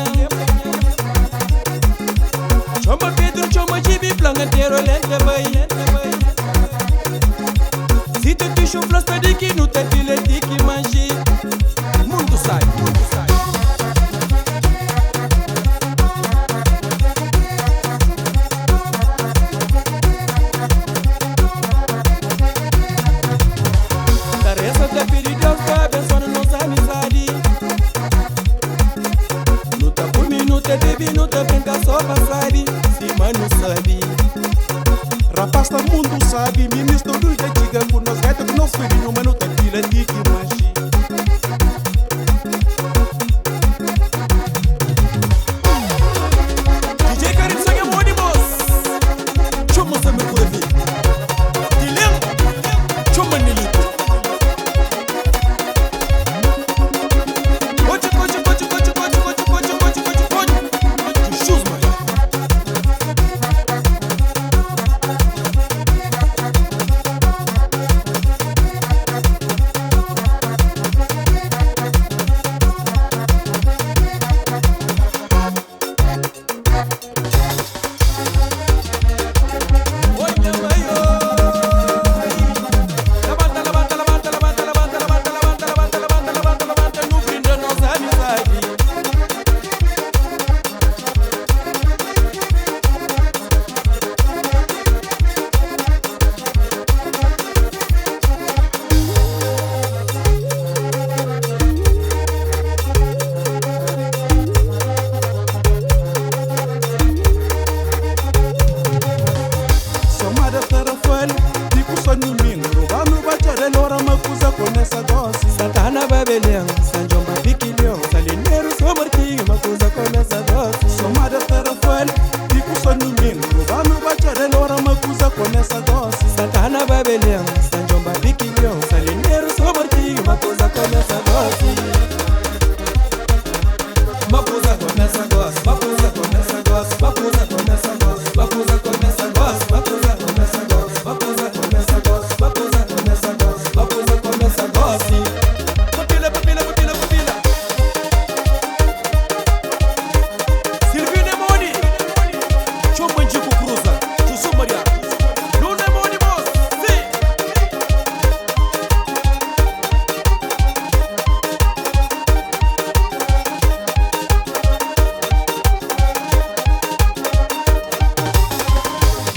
ganhar. Chama Pedro, chama Gibi, planga inteiro, lenta vai. Se tu te chuflas, tá de que no te pila, de que manji. Mundo sai, mundo sai. Careza da pedir Deus pra abençoar nossa amizade. Luta por mim, não te bebi, não te brinca, só pra sabe. Se mano sabe. Rapaz, tá mundo sabe, ministro do já diga com nós gaita que não foi nenhuma, não te pila de que manji. DJ Karim Sangue Moni Boss. Chama Samir Kurafi. Dilem, chama Nelito. Coche, coche, coche, coche, coche, coche, coche, coche, coche, coche. Jesus, Maria. Levanta, levanta, levanta, levanta, levanta, levanta, levanta, levanta, levanta, levanta, levanta, no brinde nossa amizade. Somada tarafal, dico só no mingo, vamos bater lora macusa com essa dose. Santana Babelian, San João Piquilhão, Salineiro, São Martinho, Macusa começa doce. Somada tarafal, dico só no mingo, vamos bater lora macusa com essa dose. Santana Babelian, San João Piquilhão, Salineiro, São Martinho, Macusa começa doce. Macusa começa doce, Macusa começa doce, Macusa começa doce, Macusa começa doce, Macusa começa doce, Macusa começa doce, Macusa começa doce, Macusa começa doce. Papila, papila, papila, papila. Silvio Nemoni, Choma Ndico Cruza, Jesus Maria. No Nemoni, boss, sim.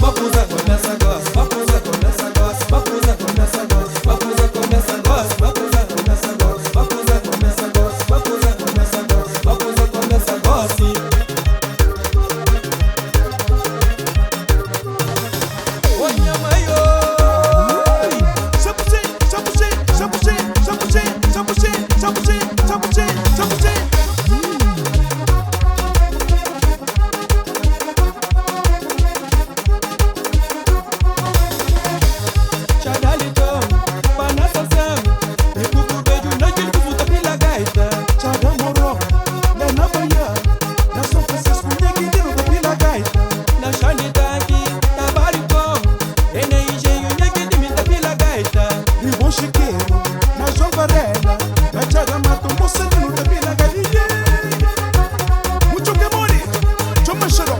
Macusa começa gosto, Macusa começa gosto, Macusa começa gosto, Macusa começa gosto, Macusa começa gosto, Macusa começa gosto, Macusa começa gosto, Macusa começa gosto. Olha maior. Chapuchê, chapuchê, chapuchê, chapuchê, chapuchê, chapuchê, chapuchê, chapuchê. Chadalitão, Panassa Sam, e Cucu Beijo naquele que futa pela gaita. Tchaga Moró, lá na Bahia, na São Francisco, neguinho da Pila Gaita. Na Xanitaki, Tabaricó, Ene engenho, nheque de mim da pila gaita. Ribon Chiqueiro, na João Varela, na Tchaga Mato, moçanino da Pila Gaita. Muito que mori, chama xaró.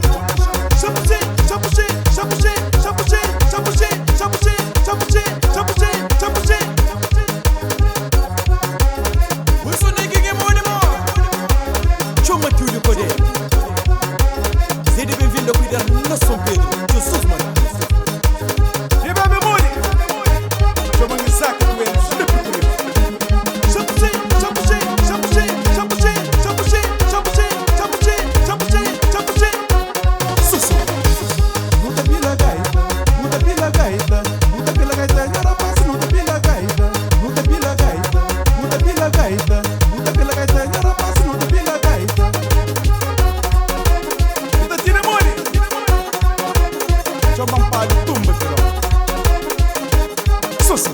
Chapuchê, chapuchê, chapuchê, chapuchê, chapuchê, chapuchê, chapuchê, chapuchê, chapuchê. Wilson negi que moni mo. Chama tudo code. Seja bem-vindo a cuidar na São Pedro, Jesus Maria. E bebe mori, chama Isaac Coelho, chapuchê, chapuchê, chapuchê, chapuchê, chapuchê, chapuchê, chapuchê, chapuchê, chapuchê. Sussu. Muta pila gaita, muta pila gaita, muta pila gaita, nha rapaz, muta pila gaita, muta pila gaita, muta pila gaita, muta pila gaita, nha rapaz, muta pila gaita. Muta tira mori, chama um palho tumba, filho. Sussu.